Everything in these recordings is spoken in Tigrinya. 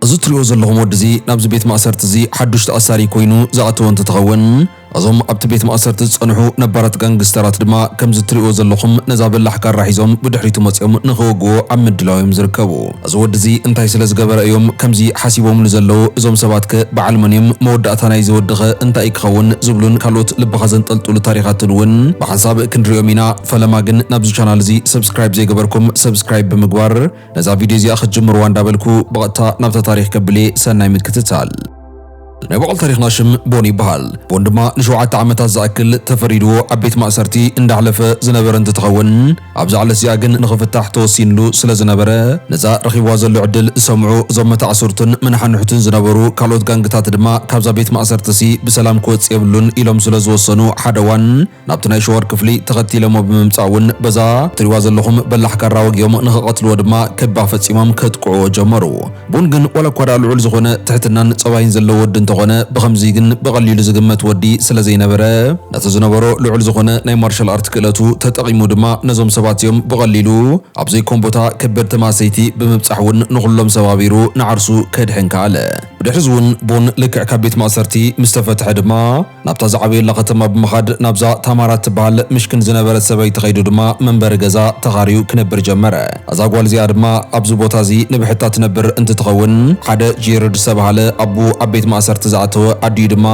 እዚ እትሪእዎ ዘለኹም ወዲ እዚ ናብዚ ቤት ማእሰርቲ እዚ ሓዱሽ ተኣሳሪ ኮይኑ ዝኣተወ እንትትኸውን፣ እዞም ኣብቲ ቤት ማእሰርቲ ዝጸንሑ ነባራት ጋንግስተራት ድማ ከምዚ እትሪእዎ ዘለኹም ነዛ በላሕ ካራ ሒዞም ብድሕሪቱ መጺኦም ንኽወግዎ ኣብ ምድላው እዮም ዝርከቡ። እዚ ወዲ እዚ እንታይ ስለ ዝገበረ እዮም ከምዚ ሓሲቦምሉ ዘለዉ? እዞም ሰባትከ በዓል መን እዮም? መወዳእታ ናይዚ ወድኸ እንታይ ክኸውን? ዝብሉን ካልኦት ልብኻ ዘንጠልጥሉ ታሪኻትን እውን ብሓንሳብ ክንሪኦም ኢና። ፈለማ ግን ናብዚ ቻናል እዚ ሰብስክራይብ ዘይገበርኩም ሰብስክራይብ ብምግባር ነዛ ቪድዮ እዚኣ ክትጅምርዋ እንዳበልኩ ብቐጥታ ናብታ ታሪኽ ከብልየ ሰናይ ምክትታል። ናይ በዓል ታሪኽና ሽም ቦን ይበሃል። ቦን ድማ ንሸውዓተ ዓመታት ዝኣክል ተፈሪድዎ ኣብ ቤት ማእሰርቲ እንዳሕለፈ ዝነበረ እንትትኸውን፣ ኣብዛ ዕለት እዚኣ ግን ንኽፍታሕ ተወሲንሉ ስለ ዝነበረ፣ ነዛ ረኺብዋ ዘሎ ዕድል ዝሰምዑ እዞም መታዕስርቱን መናሓንሕቱን ዝነበሩ ካልኦት ጋንግታት ድማ ካብዛ ቤት ማእሰርቲሲ ብሰላም ክወጽእ የብሉን ኢሎም ስለ ዝወሰኑ ሓደ እዋን ናብቲ ናይ ሸወር ክፍሊ ተኸቲሎሞ ብምምጻእ እውን በዛ ትሪዋ ዘለኹም በላሕ ካራ ወጊኦም ንኽቐትልዎ ድማ ከቢባ ፈጺሞም ከጥቅዕዎ ጀመሩ። ቦን ግን ዋላ እኳ ደኣ ልዑል ዝኾነ ትሕትናን ጸባይን ዘለዎ ወዲ እንተኾነ፣ ብኸምዚ ግን ብቐሊሉ ዝግመት ወዲ ስለ ዘይነበረ፣ ነቲ ዝነበሮ ልዑል ዝኾነ ናይ ማርሻል ኣርት ክእለቱ ተጠቒሙ ድማ ነዞም ሰባት እዚኦም ብቐሊሉ ኣብ ዘይኮን ቦታ ከበድቲ ማሰይቲ ብምብጻሕ እውን ንኹሎም ሰባቢሩ ንዓርሱ ከድሕን ከኣለ። ብድሕሪ እዚ እውን ቦን ልክዕ ካብ ቤት ማእሰርቲ ምስ ተፈትሐ ድማ ናብታ ዝዓበየላ ከተማ ብምኻድ ናብዛ ታማራ እትበሃል ምሽክን ዝነበረት ሰበይቲ ከይዱ ድማ መንበሪ ገዛ ተኻርዩ ክነብር ጀመረ። እዛ ጓል እዚኣ ድማ ኣብዚ ቦታ እዚ ንብሕታ ትነብር እንትትኸውን፣ ሓደ ጄረድ ዝተባህለ ኣቡ ኣብ ቤት ማእሰርቲ ዝኣተወ ኣዲኡ ድማ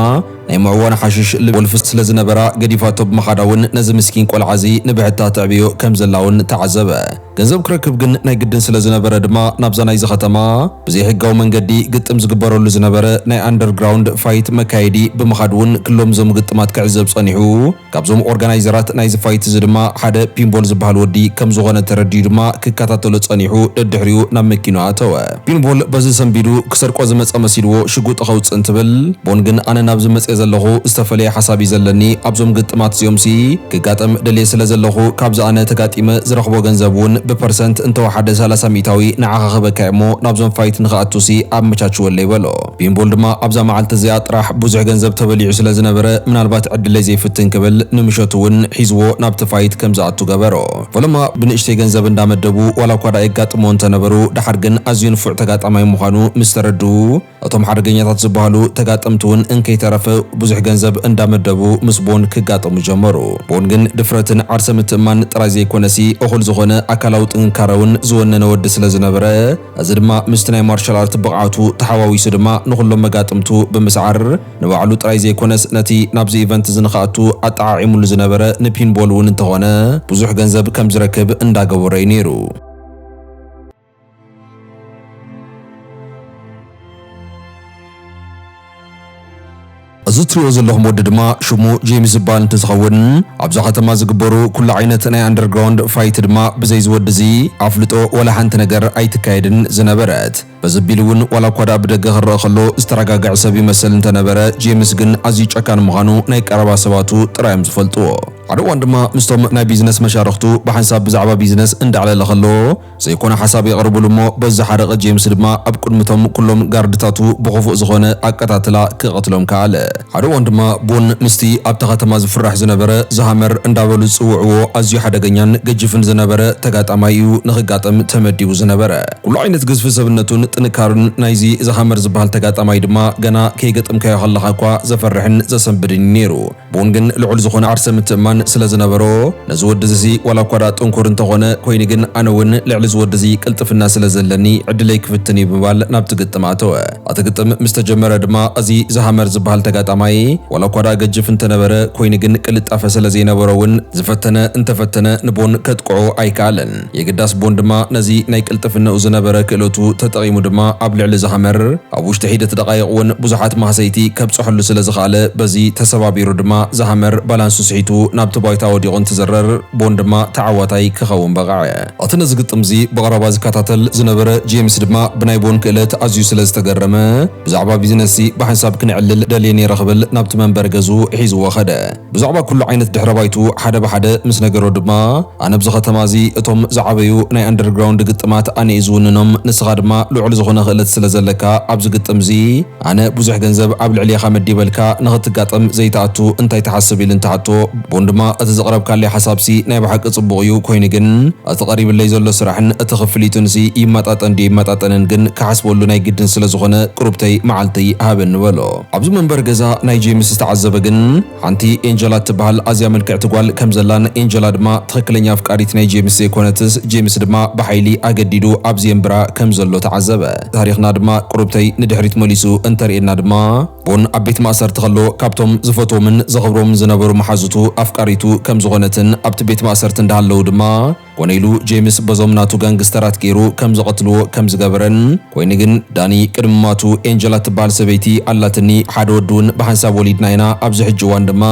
ናይ ምዕዋን ሓሽሽ ልብ ወልፊ ስለ ዝነበራ ገዲፋቶ ብምኻዳ እውን ነዚ ምስኪን ቆልዓ እዚ ንብሕታ ተዕብዮ ከም ዘላ እውን ተዓዘበ። ገንዘብ ክረክብ ግን ናይ ግድን ስለ ዝነበረ ድማ ናብዛ ናይዚ ከተማ ብዘይሕጋዊ መንገዲ ግጥም ዝግበረሉ ዝነበረ ናይ ኣንደርግራውንድ ፋይት መካየዲ ብምኻድ እውን ክሎም እዞም ግጥማት ክዕዘብ ጸኒሑ። ካብዞም ኦርጋናይዘራት ናይዚ ፋይት እዚ ድማ ሓደ ፒንቦል ዝበሃል ወዲ ከም ዝኾነ ተረዲኡ ድማ ክከታተሎ ጸኒሑ ደድሕሪኡ ናብ መኪኑ ኣተወ። ፒንቦል በዚ ሰንቢዱ ክሰርቆ ዝመጸ መሲልዎ ሽጉጡ ከውጽእ እንትብል፣ ቦን ግን ኣነ ናብዚ መጽየ ዘለኹ ዝተፈለየ ሓሳብ እዩ ዘለኒ፣ ኣብዞም ግጥማት እዚኦምሲ ክጋጠም ደልየ ስለ ዘለኹ ካብዚ ኣነ ተጋጢመ ዝረኽቦ ገንዘብ እውን ብፐርሰንት እንተወሓደ ሰላሳ ሚእታዊ ንዓኻ ክህበካ እየ እሞ ናብዞም ፋይት ንኽኣቱሲ ኣመቻችወለይ በሎ። ፒንቦል ድማ ኣብዛ መዓልቲ እዚኣ ጥራሕ ብዙሕ ገንዘብ ተበሊዑ ስለ ዝነበረ ምናልባት ዕድለይ ዘይፍትን ክብል ንምሸቱ እውን ሒዝዎ ናብቲ ፋይት ከም ዝኣቱ ገበሮ። ፈለማ ብንእሽተይ ገንዘብ እንዳመደቡ ዋላ እኳ ደኣ የጋጥሞ እንተነበሩ፣ ደሓር ግን ኣዝዩ ንፉዕ ተጋጣማይ ምዃኑ ምስ ተረድኡ፣ እቶም ሓደገኛታት ዝበሃሉ ተጋጠምቲ እውን እንከይተረፈ ብዙሕ ገንዘብ እንዳመደቡ ምስ ቦን ክጋጠሙ ጀመሩ። ቦን ግን ድፍረትን ዓርሰ ምትእማን ጥራይ ዘይኮነሲ እኹል ዝኾነ ኣካላዊ ጥንካረ እውን ዝወነነ ወዲ ስለ ዝነበረ፣ እዚ ድማ ምስቲ ናይ ማርሻል ኣርት ብቕዓቱ ተሓዋዊሱ ድማ ንኹሎም መጋጥምቱ ብምስዓር ንባዕሉ ጥራይ ዘይኮነስ ነቲ ናብዚ ኢቨንት እዚ ንኽኣቱ ኣጠዓዒሙሉ ዝነበረ ንፒንቦል እውን እንተኾነ ብዙሕ ገንዘብ ከም ዝረክብ እንዳገበሮ እዩ ነይሩ። እዚ እትሪእዎ ዘለኹም ወዲ ድማ ሽሙ ጄምስ ዝበሃል እንትዝኸውን፣ ኣብዛ ከተማ ዝግበሩ ኩሉ ዓይነት ናይ ኣንደርግራውንድ ፋይት ድማ ብዘይ ዝወዲ እዚ ኣፍልጦ ወላ ሓንቲ ነገር ኣይትካየድን ዝነበረት። በዚ ኣቢሉ እውን ዋላ እኳ ደኣ ብደገ ክረአ ከሎ ዝተረጋግዐ ሰብ ይመስል እንተነበረ፣ ጄምስ ግን ኣዝዩ ጨካን ምዃኑ ናይ ቀረባ ሰባቱ ጥራይ እዮም ዝፈልጥዎ። ሓደ እዋን ድማ ምስቶም ናይ ቢዝነስ መሻርኽቱ ብሓንሳብ ብዛዕባ ቢዝነስ እንዳዕለለ ከሎ፣ ዘይኮነ ሓሳብ የቕርብሉ እሞ፣ በዚ ሓረቐ ጄምስ ድማ ኣብ ቅድሚቶም ኩሎም ጋርድታቱ ብኽፉእ ዝኾነ ኣቀታትላ ክቐትሎም ከኣለ። ሓደ እዋን ድማ ቦን ምስቲ ኣብታ ከተማ ዝፍራሕ ዝነበረ ዝሃመር እንዳበሉ ዝጽውዕዎ ኣዝዩ ሓደገኛን ገጅፍን ዝነበረ ተጋጣማይ እዩ ንኽጋጠም ተመዲቡ ዝነበረ። ኩሉ ዓይነት ግዝፊ ሰብነቱን ጥንካሩን ናይዚ ዝሃመር ዝበሃል ተጋጣማይ ድማ ገና ከይገጠምካዮ ከለኻ እኳ ዘፈርሕን ዘሰንብድን እዩ ነይሩ። ቦን ግን ልዑል ዝኾነ ዓርሰ ምትእማን ስለ ዝነበሮ፣ ነዚ ወዲ እዚ ዋላ እኳ ደኣ ጥንኩር እንተኾነ፣ ኮይኑ ግን ኣነ እውን ልዕሊ እዚ ወዲ እዚ ቅልጥፍና ስለ ዘለኒ ዕድለይ ክፍትን እዩ ብምባል ናብቲ ግጥም ኣተወ። እቲ ግጥም ምስ ተጀመረ ድማ፣ እዚ ዝሃመር ዝበሃል ተጋጣማይ ዋላ እኳ ደኣ ገጅፍ እንተነበረ፣ ኮይኑ ግን ቅልጣፈ ስለ ዘይነበሮ እውን ዝፈተነ እንተፈተነ ንቦን ከጥቅዖ ኣይከኣለን። የግዳስ ቦን ድማ ነዚ ናይ ቅልጥፍናኡ ዝነበረ ክእለቱ ተጠቒሙ ድማ ኣብ ልዕሊ ዝሃመር ኣብ ውሽጢ ሒደት ደቓይቕ እውን ብዙሓት ማህሰይቲ ከብጽሐሉ ስለ ዝኸኣለ፣ በዚ ተሰባቢሩ ድማ ዝሃመር ባላንሱ ስሒቱ ናብቲ ባይታ ወዲቑ እንትዝረር፣ ቦን ድማ ተዓዋታይ ክኸውን በቕዐ። እቲ ነዚ ግጥም እዚ ብቐረባ ዝከታተል ዝነበረ ጄምስ ድማ ብናይ ቦን ክእለት ኣዝዩ ስለ ዝተገረመ፣ ብዛዕባ ቢዝነስሲ ብሓንሳብ ክንዕልል ደልየ ነይረ ክብል ናብቲ መንበሪ ገዝኡ ሒዝዎ ኸደ። ብዛዕባ ኩሉ ዓይነት ድሕረ ባይትኡ ሓደ ብሓደ ምስ ነገሮ ድማ፣ ኣነ ኣብዚ ከተማ እዚ እቶም ዝዓበዩ ናይ ኣንደርግራውንድ ግጥማት ኣነ እየ ዝውንኖም፣ ንስኻ ድማ ልዑል ዝኾነ ክእለት ስለ ዘለካ ኣብዚ ግጥም እዚ ኣነ ብዙሕ ገንዘብ ኣብ ልዕሌኻ መዲበልካ ንኽትጋጠም ዘይትኣቱ እንታይ ትሓስብ ኢሉ እንትሓቶ፣ ቦን ድማ እቲ ዘቕረብካለይ ሓሳብሲ ናይ ብሓቂ ጽቡቕ እዩ፣ ኮይኑ ግን እቲ ቀሪብለይ ዘሎ ስራሕን እቲ ክፍሊቱንሲ ይመጣጠን ድዩ ይመጣጠንን ግን ክሓስበሉ ናይ ግድን ስለ ዝኾነ ቁሩብተይ መዓልተይ ሃበኒ በሎ። ኣብዚ መንበሪ ገዛ ናይ ጄምስ ዝተዓዘበ ግን ሓንቲ ኤንጀላ እትበሃል ኣዝያ ምልክዕቲ ጓል ከም ዘላን ኤንጀላ ድማ ትኽክለኛ ኣፍቃሪት ናይ ጄምስ ዘይኮነትስ ጄምስ ድማ ብሓይሊ ኣገዲዱ ኣብዚ የንብራ ከም ዘሎ ተዓዘበ። ታሪኽና ድማ ቁሩብተይ ንድሕሪት መሊሱ እንተርእየና ድማ ቦን ኣብ ቤት ማእሰርቲ ከሎ ካብቶም ዝፈትዎምን ዘኽብሮምን ዝነበሩ መሓዙቱ ኣፍቃሪቱ ከም ዝኾነትን ኣብቲ ቤት ማእሰርቲ እንዳሃለዉ ድማ ኮነ ኢሉ ጄምስ በዞም ናቱ ጋንግስተራት ገይሩ ከም ዝቐትልዎ ከም ዝገበረን፣ ኮይኑ ግን ዳኒ ቅድሚ ማቱ ኤንጀላ ትበሃል ሰበይቲ ኣላትኒ፣ ሓደ ወዲ እውን ብሓንሳብ ወሊድና ኢና። ኣብዚ ሕጂ እዋን ድማ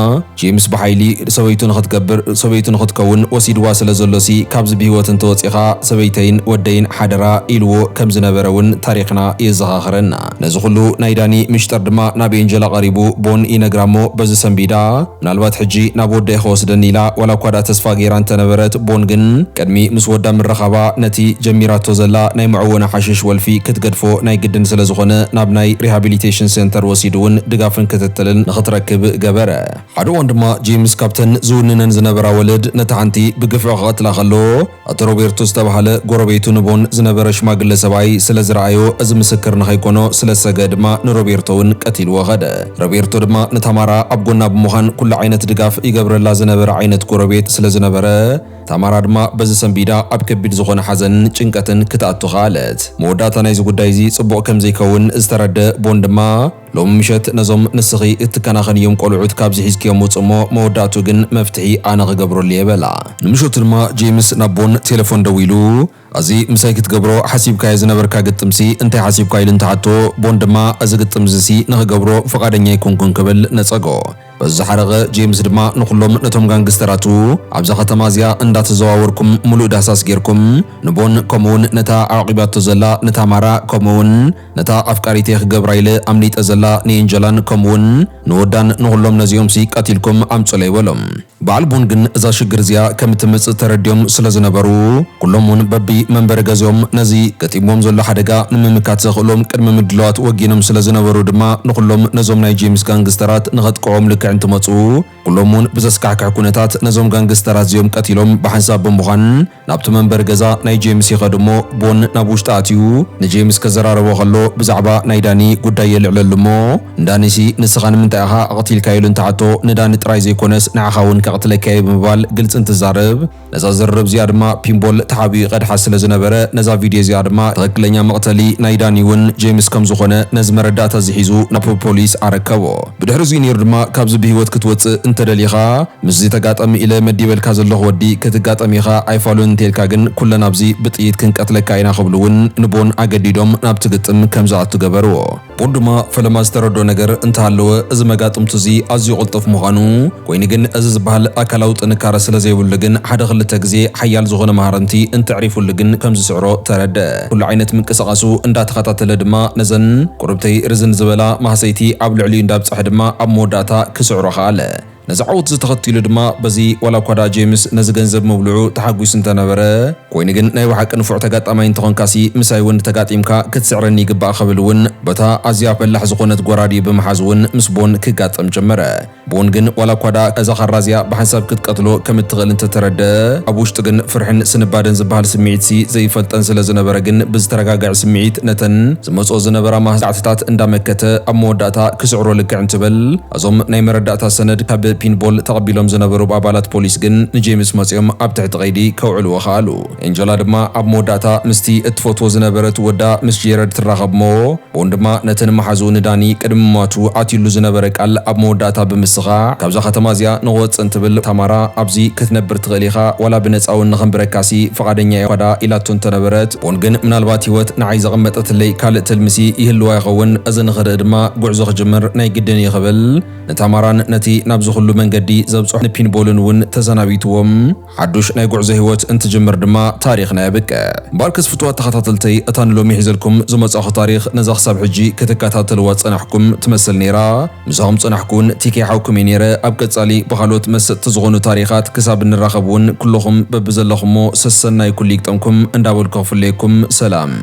ጄምስ ብሓይሊ ሰበይቱ ንኽትገብር ሰበይቱ ንኽትከውን ወሲድዋ ስለ ዘሎሲ ካብዚ ብህይወት እንተወፂኻ ሰበይተይን ወደይን ሓደራ ኢልዎ ከም ዝነበረ እውን ታሪኽና የዘኻኽረና። ነዚ ኩሉ ናይ ዳኒ ምሽጥር ድማ ናብ ኤንጀላ ቀሪቡ ቦን ይነግራ እሞ በዚ ሰንቢዳ ምናልባት ሕጂ ናብ ወደይ ክወስደኒ ኢላ ዋላ እኳ ደኣ ተስፋ ገይራ እንተነበረት ቦን ግን ቅድሚ ምስ ወዳ ምርኻባ ነቲ ጀሚራቶ ዘላ ናይ መዕወኒ ሓሽሽ ወልፊ ክትገድፎ ናይ ግድን ስለ ዝኾነ ናብ ናይ ሪሃቢሊቴሽን ሴንተር ወሲዱ እውን ድጋፍን ክትትልን ንኽትረክብ ገበረ። ሓደ እዋን ድማ ጄምስ ካብተን ዝውንነን ዝነበራ ወለድ ነታ ሓንቲ ብግፍዒ ክቐትላ ከሎ እቲ ሮቤርቶ ዝተባህለ ጎረቤቱ ንቦን ዝነበረ ሽማግለ ሰብኣይ ስለ ዝረኣዮ እዚ ምስክር ንኸይኮኖ ስለ ዝሰግአ ድማ ንሮቤርቶ እውን ቀቲልዎ ኸደ። ሮቤርቶ ድማ ንታማራ ኣብ ጎና ብምዃን ኩሉ ዓይነት ድጋፍ ይገብረላ ዝነበረ ዓይነት ጎረቤት ስለ ዝነበረ ታማራ ድማ በዚ ሰንቢዳ ኣብ ከቢድ ዝኾነ ሓዘንን ጭንቀትን ክትኣቱ ከኣለት። መወዳእታ ናይዚ ጉዳይ እዚ ጽቡቕ ከም ዘይከውን ዝተረደ ቦን ድማ ሎሚ ምሸት ነዞም ንስኺ እትከናኸንዮም ቆልዑት ካብዚ ሒዝክዮም ውጽእ እሞ መወዳእቱ ግን መፍትሒ ኣነ ክገብረሉ እየ በላ። ንምሸቱ ድማ ጄምስ ናብ ቦን ቴሌፎን ደዊሉ እዚ ምሳይ ክትገብሮ ሓሲብካዮ ዝነበርካ ግጥምሲ እንታይ ሓሲብካ ኢሉ እንተሓቶ ቦን ድማ እዚ ግጥም እዚሲ ንኽገብሮ ፍቓደኛ ኣይኮንኩን ክብል ነጸጎ። በዚ ዝሓረቐ ጄምስ ድማ ንኹሎም ነቶም ጋንግስተራቱ ኣብዛ ከተማ እዚኣ እንዳተዘዋወርኩም ሙሉእ ዳህሳስ ጌርኩም ንቦን ከምኡውን ነታ ኣዕቂባቶ ዘላ ንታማራ ከምኡውን ነታ ኣፍቃሪተይ ክገብራ ኢለ ኣምሊጠ ዘላ ንኤንጀላን ከምኡውን ንወዳን ንኹሎም ነዚኦምሲ ቀቲልኩም ኣምጹለይ በሎም። በዓል ቦን ግን እዛ ሽግር እዚኣ ከም እትመጽእ ተረዲኦም ስለ ዝነበሩ ኩሎም እውን በቢ መንበሪ ገዚኦም ነዚ ገጢሞም ዘሎ ሓደጋ ንምምካት ዘኽእሎም ቅድመ ምድላዋት ወጊኖም ስለ ዝነበሩ ድማ ንኹሎም ነዞም ናይ ጄምስ ጋንግስተራት ንኸጥቅዖም ልክዕ እንትመጹ ኩሎም እውን ብዘስካሕክሕ ኩነታት ነዞም ጋንግስተራት እዚኦም ቀቲሎም ብሓንሳብ ብምዃን ናብቲ መንበሪ ገዛ ናይ ጄምስ ይኸዱ እሞ ቦን ናብ ውሽጢ ኣትዩ ንጄምስ ከዘራርቦ ከሎ ብዛዕባ ናይ ዳኒ ጉዳይ የልዕለሉ እሞ ንዳኒሲ ንስኻ ንምንታይ ኢኻ ኣቕቲልካዮ ኢሉ እንተሓቶ ንዳኒ ጥራይ ዘይኮነስ ንዓኻ እውን ከቕትለካ እየ ብምባል ግልፂ እንትዛረብ ነዛ ዝርርብ እዚኣ ድማ ፒምቦል ተሓቢኡ ይቐድሓ ስለ ዝነበረ ነዛ ቪድዮ እዚኣ ድማ ትኽክለኛ መቕተሊ ናይ ዳኒ እውን ጄምስ ከም ዝኾነ ነዚ መረዳእታ እዚ ሒዙ ናብ ፖሊስ ኣረከቦ። ብድሕሪ እዚ ነይሩ ድማ ካብዚ ብህይወት ክትወፅእ እንተደሊኻ ምስዚ ተጋጠሚ ኢለ መዲበልካ ዘለኹ ወዲ ክትጋጠም ኢኻ ኣይፋሉን እንተልካ ግን ኩለን ኣብዚ ብጥይት ክንቀትለካ ኢና ክብሉ እውን ንቦን ኣገዲዶም ናብቲ ግጥም ከም ዝኣቱ ገበርዎ። ቦን ድማ ፈለማ ዝተረድኦ ነገር እንተሃለወ እዚ መጋጥምቱ እዚ ኣዝዩ ቅልጡፍ ምዃኑ ኮይኑ ግን እዚ ዝበሃል ኣካላዊ ጥንካረ ስለ ዘይብሉ ግን ሓደ ክልተ ግዜ ሓያል ዝኾነ ማህረምቲ እንተዕሪፉሉ ግን ከም ዝስዕሮ ተረደ። ኩሉ ዓይነት ምንቅስቓሱ እንዳተኸታተለ ድማ ነዘን ቁርብተይ ርዝን ዝበላ ማህሰይቲ ኣብ ልዕሊኡ እንዳብፀሐ ድማ ኣብ መወዳእታ ክስዕሮ ከኣለ። ነዚ ዓወት እዚ ተኸቲሉ ድማ በዚ ዋላ እኳ ደኣ ጄምስ ነዚ ገንዘብ ምብልዑ ተሓጒሱ እንተነበረ ኮይኑ ግን ናይ ብሓቂ ንፉዕ ተጋጣማይ እንተኾንካሲ ምሳይ እውን ተጋጢምካ ክትስዕረኒ ይግባእ ክብል እውን በታ ኣዝያ በላሕ ዝኾነት ጎራዲኡ ብምሓዝ እውን ምስ ቦን ክጋጠም ጀመረ። ቦን ግን ዋላ እኳ ደኣ እዛ ካራ እዚኣ ብሓንሳብ ክትቀትሎ ከም እትኽእል እንተተረደ ኣብ ውሽጡ ግን ፍርሕን ስንባደን ዝበሃል ስምዒትሲ ዘይፈልጠን ስለ ዝነበረ ግን ብዝተረጋግዐ ስምዒት ነተን ዝመፅኦ ዝነበራ ማህዛዕትታት እንዳመከተ ኣብ መወዳእታ ክስዕሮ ልክዕ እንትብል እዞም ናይ መረዳእታ ሰነድ ካብ ፒንቦል ተቐቢሎም ዝነበሩ ኣባላት ፖሊስ ግን ንጄምስ መጺኦም ኣብ ትሕቲ ቀይዲ ከውዕልዎ ከኣሉ። ኤንጀላ ድማ ኣብ መወዳእታ ምስቲ እትፈትዎ ዝነበረት ወዳ ምስ ጄረድ ትራኸብ እሞ ቦን ድማ ነተን መሓዝኡ ንዳኒ ቅድሚ ሞቱ ኣትዩሉ ዝነበረ ቃል ኣብ መወዳእታ ብምስኻዕ ካብዛ ከተማ እዚኣ ንኽወጽእ እንትብል ታማራ ኣብዚ ክትነብር ትኽእል ኢኻ ዋላ ብነጻ እውን ንኸንብረካሲ ፍቓደኛ እየ ኳዳ ኢላቶ እንተነበረት ቦን ግን ምናልባት ህይወት ንዓይ ዘቐመጠትለይ ካልእ ትልምሲ ይህልዋ ይኸውን እዚ ንኽርኢ ድማ ጉዕዞ ክጅምር ናይ ግድን እዩ ክብል ንታማራን ነቲ ናብዚ ኩሉ መንገዲ ዘብጽሖ ንፒንቦልን እውን ተሰናቢትዎም ሓዱሽ ናይ ጉዕዞ ህይወት እንትጅምር ድማ ታሪኽና የብቅዕ። እምበኣርከስ ፍቱዋት ተኸታተልተይ እታ ንሎሚ ሒዘልኩም ዝመጻኹ ታሪኽ ነዛ ክሳብ ሕጂ ክትከታተልዋ ዝጸናሕኩም ትመስል ነይራ። ምሳኹም ዝጸናሕኩ እውን ቲኬ ሓውኩም እየ ነይረ። ኣብ ቀጻሊ ብኻልኦት መሰጥቲ ዝኾኑ ታሪኻት ክሳብ እንራኸብ እውን ኩልኹም በብዘለኹሞ ሰሰናይ ኩሉ ይግጠምኩም እንዳበልኩ ክፍለየኩም ሰላም።